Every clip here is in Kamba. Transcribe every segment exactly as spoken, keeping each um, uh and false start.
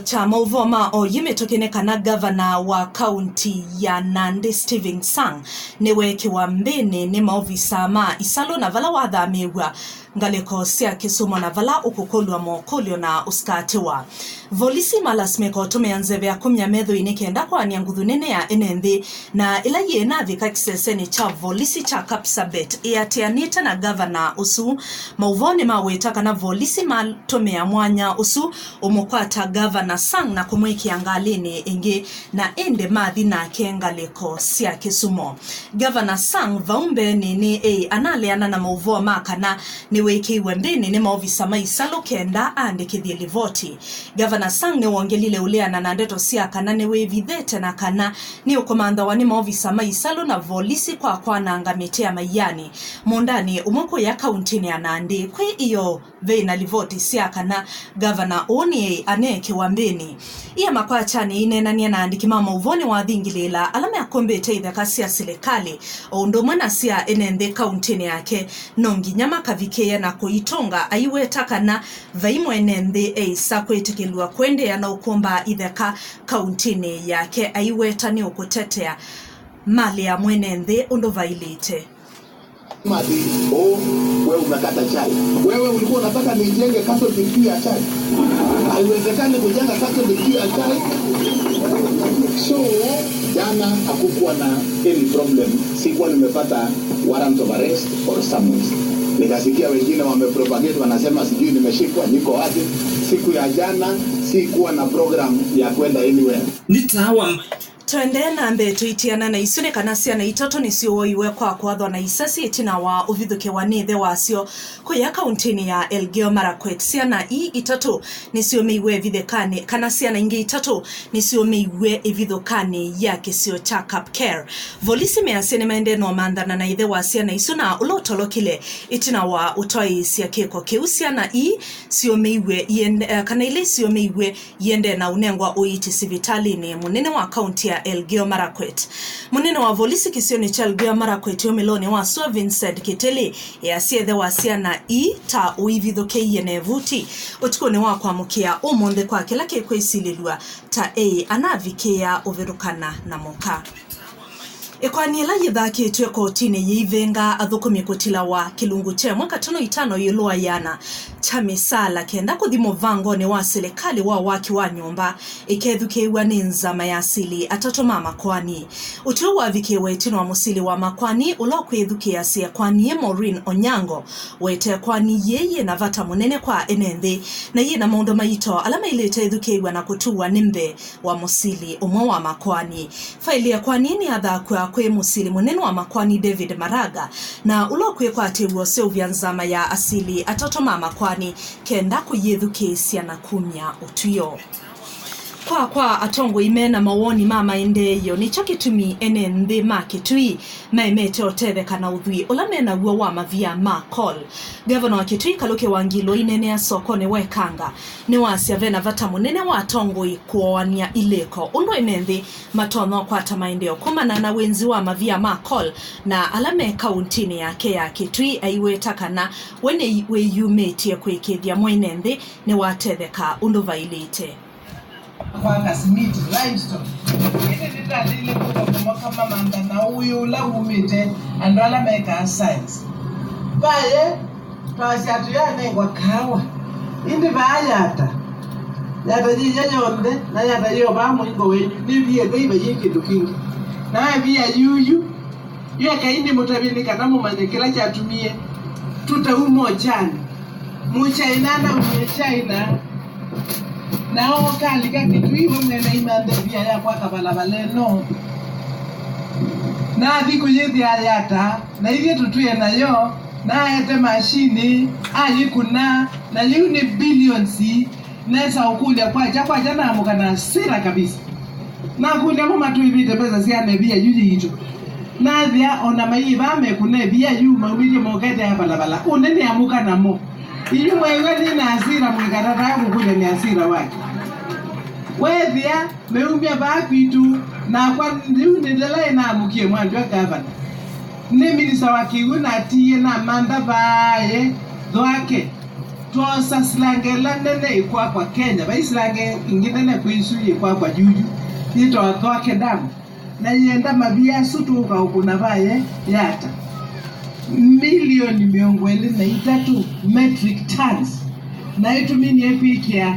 Kya maũvoo ma oyu mĩtũkĩ nĩ kana ngavana wa kaunti ya Nandi Stephen Sang nĩweekĩwa mbĩnĩ nĩ maovisa ma isalũ na vala wathamĩĩw'a ngalĩko sya Kisumu na vala ũkũkũlw'a mokũlyo na ũsikatĩwa. Volisi malasimĩka ũtũmĩa nzeve ya kumya methũinĩ kenda kũanĩa nguthu nene ya ene nthĩ, na ĩla yĩnavika kĩsesenĩ kya volisi kya Kapsabet ĩatĩanĩte na ngavana ũsu. Maũvoo nĩmaweta kana volisi matũmĩa mwanya ũsu ũmũkwata Ngavana Sang na kũmwĩkĩa ngalĩnĩ ĩngĩ, na ĩndĩ mathi nake ngalĩko sya Kisumu. Ngavana Sang vau mbeenĩ nĩ ĩ analeana na maũvoo ma kana nĩwĩkĩiwe mbĩnĩ nĩ maovisa ma isalũ kenda aandĩkĩthye livoti. Ngavana Sang nĩwongelile ũleana na ndeto sya kana nĩwĩvithĩte na kana nĩũkũmanthawa nĩ maovisa ma isalũ na volisi kwa kwananga mĩtĩ ya maianĩ mũũndanĩ ũmwe kũya kauntinĩ ya Nandi. Kwĩ ĩyoo, veĩ na livoti sya kana ngavana ũũ nĩ aneekĩwa mbĩnĩ. Ia makwatani ineenany'a na andĩki ma maũvoo nĩwathingilĩĩla ala meakũmbĩte itheka sya silikalĩ o ũndũ ũmwe na sya ene nthĩ kauntinĩ yake no nginya makavikĩĩe na kũitũnga, aiweta kana vai mwene nthĩ eĩsa kwĩtĩkĩlw'a kũendeea na ũkũmba itheka kauntinĩ yake, aiweta nĩ ũkũtetea malĩ ya mwene nthĩ ũndũ vailĩte. Mati, oh, wewe umekata chai. Wewe ulikuwa unataka nijenge Catholic juu ya chai? Haiwezekani kujenga Catholic juu ya chai. So, jana hakukuwa na any problem. Sikuwa nimepata warrant of arrest or summons. Nikasikia wengine wamepropagate, wanasema sijui nimeshikwa, niko wapi. Siku ya jana sikuwa na program ya kwenda anywhere. Nĩ taa wa Tũendee na mbee tũitiana na isu nĩ kana syana itatũ nĩsyũoiwe kwa kũathwa na isasi ĩtina wa ũvithũkĩwa nĩ ĩthe wasyo kũya kauntinĩ ya Elgeyo Marakwet. Syana ii itatũ nĩsyũmĩiwe ĩvithũkanĩ, kana syana ingĩ itatũ nĩsyũmĩiwe ĩvithũkanĩ ya kĩsio kya Kapker. Volisi measya nĩmaendee na ũmanthana na ĩthe wa syana isu na ũla ũtolokile ĩtina wa ũtwaĩĩsya kĩko kĩu. Syana ii syũmĩiwe iende-, eh, kana ila isyũmĩiwe iendee na ũnengwa ũiiti sivitalĩnĩ mũnene wa kaunti ya Elgeyo Marakwet. Mũnene wa volisi kĩsionĩ kya Elgeyo Marakwet ũmĩlonĩ wa sua Vincent Kitili easya ĩthe wa syana ii ta ũivithũkĩie na ĩvuti ũtukũnĩ wa kwamũkĩa ũmũnthĩ kwa kĩla kĩkwĩsilĩlw'a ta eĩ anavikĩĩa ũvĩtũkana na mũka. Ĩkoani ĩla yĩthakĩtw'e kotinĩ yĩivenga athũkũmi kũtilawa kĩlungu kya ĩmwe katono itano ĩũlũ wa ĩana kya mĩsaala kenda kũthi mũvangonĩ wa silikalĩ wa waki wa nyũmba ĩkethukĩĩw'a nĩ nzama ya asili atatũ ma makoani. Ũtwi ũũ wavikĩĩwe ĩtina wa mũsili wa makoani ũla ũkwĩthukĩĩasya ĩkoani yĩ Maureen Onyango wete ĩkoani yĩĩ yĩ na vata mũnene kwa ene nthĩ na yĩ na maũndũ maito ala mailĩte ĩthukĩĩw'a na kũtuwa nĩ mbee wa mũsili ũmwe wa makoani. Faili ya ĩkoani nĩyathakw'a kwĩ mũsili mũnene wa makoani David Maraga, na ũla ũkwĩkwatĩw'a ũseũvya nzama ya asili atatũ ma makoani kenda kũyĩthukĩĩsya na kumya ũtw'ĩo. Kwa, kwa atongoi me na mawoni ma maendeeo, nĩkyo kĩtumi ene nthĩ ma Kitui maemete ũtetheka na ũthwii ũla me naw'o wa mavia ma coal. Ngavana wa Kitui Kalũki Wangilo aineenea sokonĩ wa Ĩkanga nĩwasya ve na vata mũnene wa atongoi kũoanĩa ilĩko ũndũ ene nthĩ matonya ũkwata maendeeo kumana na wĩnzi wa mavia ma coal, na ala me kauntinĩ yake ya Kitui aiweta kana we nĩ wĩyumĩtye kũĩkĩĩthya mwene nthĩ nĩwatetheka ũndũ vailĩte. Kwaka simiti, limestone. Ĩndĩ nĩtandĩile kũka kũmoka mamantha na ũĩ ũla wumĩte andũ ala mekaa science. Vaye twasya tũyanengwa kaawa, ĩndĩ vaa yata. Yata yĩya yonthe, na yata yĩo vaa mũingo wenyu, nĩ via Ngai, vaiĩ kĩndũ kĩngĩ. Na avia yuyu, Yu ekai nĩmũtavye nĩ kana mũmanye kĩla kyatumie tũtauma ũkyanĩ. Mũchina anaumie China, na ooka alika Kitui, we mwene imanthe via ya kwaka valavala ĩno. Na athi kũyĩthĩa yata, na ithyĩ tũtwĩe nayo, na aete mashini, ayĩkuna, na yĩu nĩ billions. Nesa ũkũlya kwakya, kwakya naamũka na hasira kabisa. Nakũlya, mo matũĩvĩte mbesa sya ĩvia yu yitũ? Nathĩa, o na maiĩ vaa mekũna ĩvia yu, maumĩtye mokete ya valala. Ũnene amũka namo. Inyu mwaĩw'a nĩ na hasira, mũikatataa kũkũlya nĩ hasira wake. Wethĩa meumya vaa kwitũ, nakwa yu nĩ lela ĩnaamũkie mwandũ wa gavana. Nĩ minista wa kĩw'ũ natiie namantha vaaye thwake. Twosa silanga ĩla nene ĩkwakwa Kenya, vai silanga ĩngĩ nene kwĩ isu yĩkwakwa Juju, yĩtawa Thwake Dam. Na yĩenda mavia asu tũũka ũkũna vaye yata milioni mĩongo ĩlĩ na itatũ metric tons. Na ĩtũminie kwĩkĩa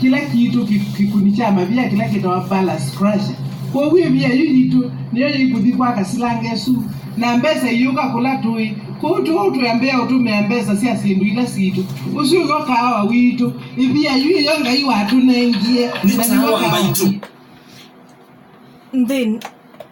kĩla kitũ kĩ-, kĩkuni kya mavia kĩla kĩtawa ballast crusher. Kwoou ĩvia yu yitũ nĩyo yĩkũthi kwaka silanga ĩsu, na mbesa iyũka kũla tũĩ. Kwoou tũũ twĩambĩĩa ũtũmĩa mbesa sya syĩndũ ila sitũ. Ũsu nĩw'o kaawa witũ. Ĩvia yu ĩyo Ngai watũnengie, na nĩw'o kaawa witũ. Nthĩn-,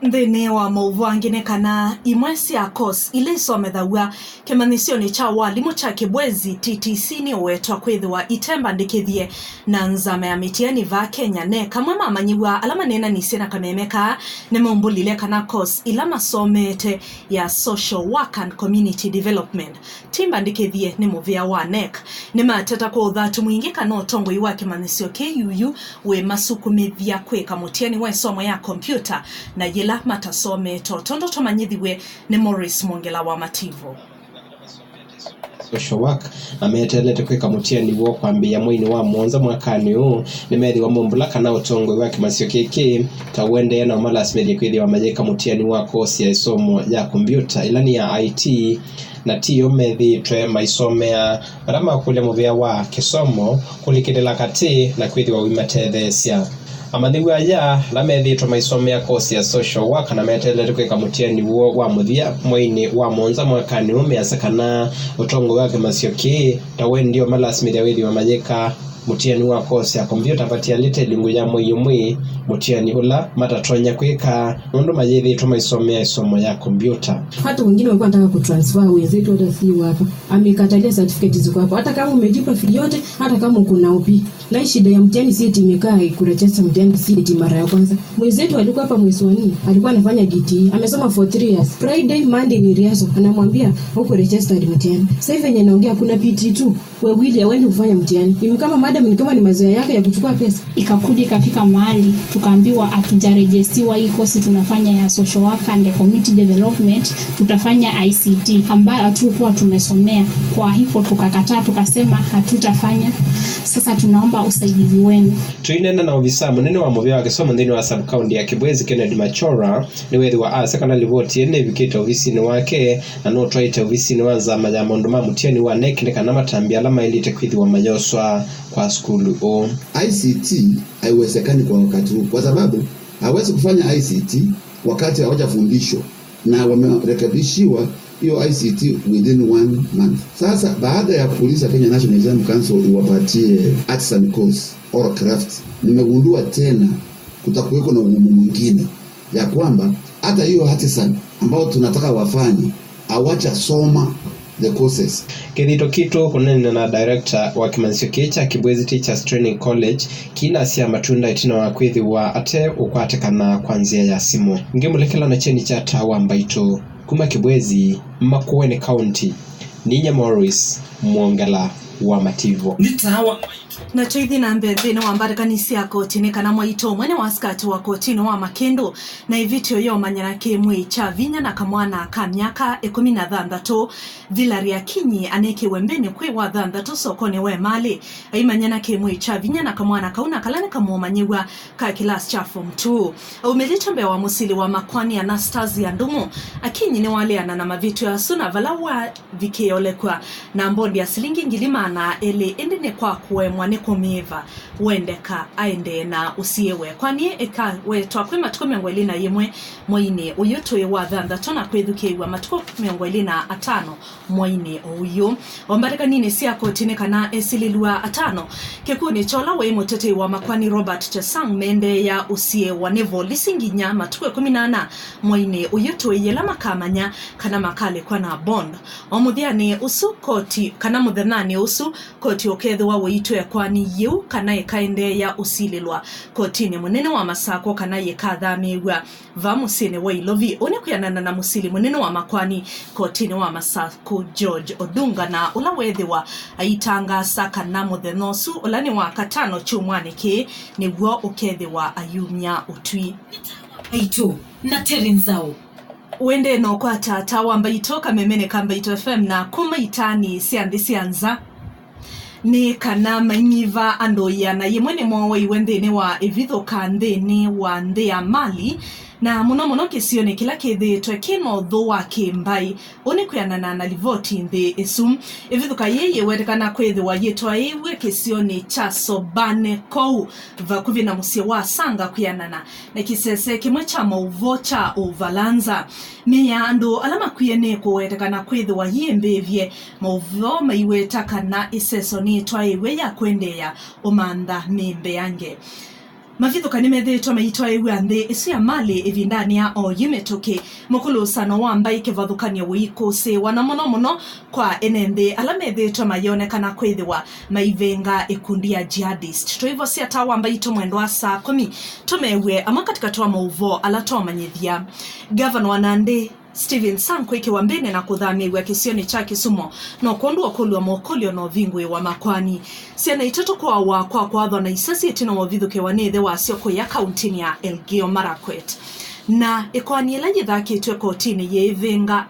nthĩnĩ wa maũvoo angĩ nĩ kana imwe sya course ila isomethaw'a kĩmanyĩsyonĩ kya walimũ kya Kibwezi T T C nĩũwetwa kwĩthĩwa itembandĩkĩthye na nzama ya mĩtiani vaa Kenya, NEC. Amwe ma amanyĩw'a ala maneenanisye na kameme kaa nĩmaumbũlile kana course ila masomete ya social work and community development ti mbandĩkĩthye nĩ mũvĩa wa NEC. Nĩmateta kwa ũthatu mwingĩ kana ũtongoi wa kĩmanyĩsyo kĩu yu wĩmasukumĩthya kwĩka mũtiani wa ĩsomo ya kombyũta na yĩla matasomete, o tondũ twamanyĩthiw'e nĩ Morris Mwongela wa Mativo. Social work, na meteelete kwĩka mũtiani woo kwambĩĩa mweinĩ wa mũonza mwakanĩ ũũ, nĩmeethĩwa maumbũla kana ũtongoi wa kĩmanyĩsyo kĩkĩ ta ũendeea na ũmalasimĩthye kwĩthĩwa mayĩka mũtiani wa kosi ya ĩsomo ya kombyũta, ĩla nĩ ya I T, na ti yo methĩĩtwe maisomea. Vala makũlya mũvĩa wa kĩsomo kũlikĩlĩla katĩ na kwĩthĩwa ũimatetheesya. Amanyĩw'a aya, ala methĩĩtwe maisomea kosi ya social work na meteelete kwĩka mũtiani woo wa mũthya mweinĩ wa mũonza mwakanĩ ũũ, measya kana ũtongoi wa kĩmanyĩsyo kĩĩ ta ũendie ũmalasimĩthya wĩthĩwe mayĩka mũtiani wa kosi ya kombyũta vatialĩte ĩlungu ya mwei ũmwe, mũtiani ũla matatonya kwĩka nũndũ mayĩthĩĩtwe maisomea ĩsomo ya kombyũta. Hata wengine walikuwa wanataka kutransfer wenzetu, hata si wako. Amekatalia certificate ziko hapo. Hata kama umejipa fee yote, hata kama uko na O P. Na hii shida ya mtihani si eti imekaa kuregister mtihani si eti mara ya kwanza. Mwenzetu alikuwa hapa mwezi wa nne, alikuwa anafanya D T E. Amesoma for three years. Friday, Monday ni rehearsal. Anamwambia, "Huko registered mtihani." Sasa hivi venye naongea, kuna P T two. Wawili hawaendi kufanya mtihani. Ni kama madam, ni kama ni mazoea yake ya kuchukua pesa. Ikakuja ikafika mahali tukaambiwa hatujarejestiwa hii kosi tunafanya ya social work and community development, tutafanya I C T ambayo hatukuwa tumesomea. Kwa hivyo tukakataa, tukasema hatutafanya. Sasa tunaomba usaidizi wenu. Tũineena na ovisa mũnene wa mũvĩa wa kĩsomo nthĩnĩ wa sub-county ya Kibwezi, Kennedy Machora, nĩweethĩwa asya kana livoti ĩĩ nĩvikĩte ovisinĩ wake, na nũtwaĩte ovisinĩ wa nzama ya maũndũ ma mũtiani wa NEC nĩ kana matambya ala maĩlĩte kwĩthĩwa mayoswa kwa sukulu ũũ. I C T haiwezekani kwa wakati huu kwa sababu hawezi kufanya I C T wakati hawajafundishwa na wamerekebishiwa hiyo I C T within one month. Sasa baada ya kuuliza Kenya National Exam Council iwapatie artisan course or craft, nimegundua tena kutakuweko na ugumu mwingine ya kwamba hata hiyo artisan ambao tunataka wafanye hawajasoma the courses. Kĩthito kitũ kũneena na director wa kĩmanyĩsyo kĩĩ kya Kibwezi Teachers Training College kinasya matunda ĩtina wa kwĩthĩwa ate ũkwatĩkana kwa nzĩa ya simũ. Ngĩmũlekela na kyeni kya taa wa mbaitũ kuma Kibwezi, Makueni County, ninyie Morris Mwongela wa Mativo. Nĩ taa wa mbaitũ. Na tũithi na mbee nthĩnĩ wa mbatakani sya koti nĩ kana mwaitũ ũmwe nĩ wa asikati wa kotinĩ wa Makĩndũ na ĩvĩtyo ya ũmanyana kĩ-mwĩĩ kya vinya na kamwana ka myaka ĩkũmi na thanthatũ, Villary Akinyi, anĩkĩwe mbĩnĩ kwĩ wa thanthatũ sokonĩ wa Emali, aimanyana kĩ-mwĩĩ kya vinya na kamwana kau, na kala nĩ kamũmanyĩw'a ka kĩlasi kya form two. Aumĩlĩte mbee wa mũsili wa Makwani Anastasia Ndung'u, Akinyi nĩwaleana na mavĩtyo asu, na vala wavikĩe ũlekw'a na mbondi ya silingi ngili maana elĩ, ĩndĩ nĩ kwa kũemwa nĩ kũmĩĩva. Wendeka aendee na ũsiĩwe. Kwani ĩkawetwa kwĩ matukũ mĩongo ĩlĩ na yĩmwe mweinĩ ũyũ tũĩ wa thanthatũ na kwĩthukĩĩw'a matukũ mĩongo ĩlĩ na atano mweinĩ ũyũ. O mbatĩkaninĩ sya koti nĩ kana esilĩlw'a atano kĩkunĩ kya ũla waĩ mũtetei wa Makwani Robert Chesang mendeea ũsiĩwa nĩ volisi nginya matukũ ĩkũmi na ana mweinĩ ũyũ tũĩ yĩla makamanya kana makalekwa na bond. O mũthyanĩ ũsu koti, kana mũthenyanĩ ũsu, koti ũkethĩwa ũitwĩa kwani yĩu kana ĩkaendeea ũsilĩlwa kotinĩ mũnene wa Masakũ kana yĩkathamĩĩw'a vaa mũsyĩnĩ wa Ilovi. Ũu nĩ kwĩanana na mũsili mũnene wa Makwani kotinĩ wa Masakũ, George Odunga, na ũla weethĩwa aitangaasa kana mũthenya ũsu, ũla nĩ wa katano kyumwanĩ kĩĩ, nĩw'o ũkethĩwa ayumya ũtwi. Aitũ na Terry Nzau. Wende no kwata taa wa mbaitũ kamemenĩ ka Mbaitũ F M na kuma itaanĩ sya nthĩ sya nza. Nĩ kana mainyiva andũ ĩana yĩmwe nĩmowaiwe nthĩnĩ wa ĩvithũka nthĩnĩ wa nthĩ ya Mali, na mũno mũno kĩsionĩ kĩla kĩthĩĩtwe kĩ na ũthũ wa kĩmbaĩ. Ũu nĩ kwĩanana na livoti nthĩ ĩsu. Ĩvithũka yĩĩ yĩwetekana kwĩthĩwa yĩtwaĩiw'e kĩsionĩ kya Sobane, kũu vakuvĩ na mũsyĩ wa Sanga, kwĩanana na kĩsese kĩmwe kya maũvoo kya Ũvalanza. Mĩĩ ya andũ ala makwie nĩ kũwetekana kwĩthĩwa yĩ mbĩvye. Maũvoo maiweta kana ĩseso nĩĩtwaĩiw'e ya kũendeea ũmantha mĩĩ mbeange. Mavithũka nĩmethĩĩtwe maitwaĩw'a nthĩ ĩsu ya Mali ĩvindanĩ ya oyu mĩtũkĩ. Mũkũlũsano wa mbaĩ kĩvathũkany'o ũikũsĩĩwa na mũno mũno kwa ene nthĩ ala methĩĩtwe mayonekana kwĩthĩwa maivenga ĩkundi ya jihadist. Tũivosya taa wa mbaitũ mwendwa saa kũmi, tũmew'e amwe katĩkatĩ wa maũvoo ala twamanyĩthya. Ngavana wa Nandi, Stephen Sang kwĩkĩwa mbĩnĩ na kũthamĩĩw'a kĩsionĩ kya Kisumu, no kwondũ wa kũlw'a mokũlyo na ũvingũĩ wa makoani. Syana itatũ kũawa kwa kwathwa na isasi ĩtina wa ũvithũkĩwa nĩ ĩthe wasyo kũya kauntinĩ ya Elgeyo Marakwet. Na ĩkoani ĩla yĩthakĩtw'e kotinĩ yĩĩvĩnga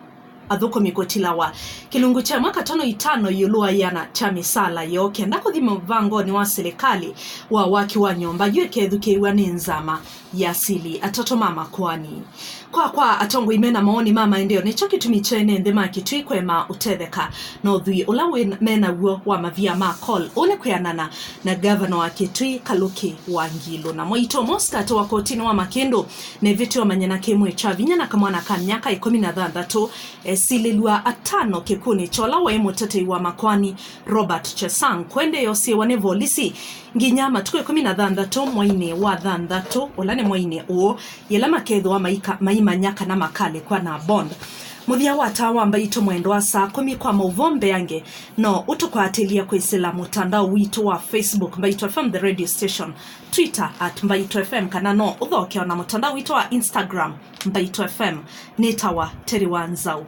athũkũmi kũtilawa kĩlungu kya ĩmwe katono itano ĩũlũ wa ĩana kya mĩsaala yoo kenda kũthi mũvangonĩ wa silikalĩ wa waki wa nyũmba yu ĩkethukĩĩw'a nĩ nzama ya asili atatũ ma makoani. Kwa kwa atongoi mena maoni ma maendeeo nĩkyo kĩtumi kya ene nthĩ ma Kitui kũema ũtetheka na ũthwii ũla wĩ menaw'o wa mavia ma coal. Ũu nĩ kwĩanana na ngavana wa Kitui Kaluki wa Ngilu. Na mwaitũ Moscat wa kotinĩ wa Makĩndũ nĩvĩtwe ũmanyana kĩmwĩ kya vinya na kamwana ka myaka ĩkũmi na thanthatũ. Esilĩlw'a atano kĩkw'ũnĩ kya ũla waĩ mũtetei wa makoani Robert Chesang kũendeea ũsiĩwa nĩ volisi nginya matukũ ĩkũmi na thanthatũ mweinĩ wa thanthatũ, ũla nĩ mweinĩ ũũ, yĩla makethĩwa maika- maimanya kana makalĩkwa na bond. Mũthya wa taa wa mbaitũ mwendwa saa kũmi kwa maũvoo mbeange, no ũtũkwatĩlye kwĩsĩla mũtandao witũ wa Facebook, Mbaitũ F M The Radio Station, Twitter at Mbaitũ F M, kana no ũthoke ona mũtandao witũ wa Instagram, Mbaitũ F M. Nĩtawa Terry wa Nzau.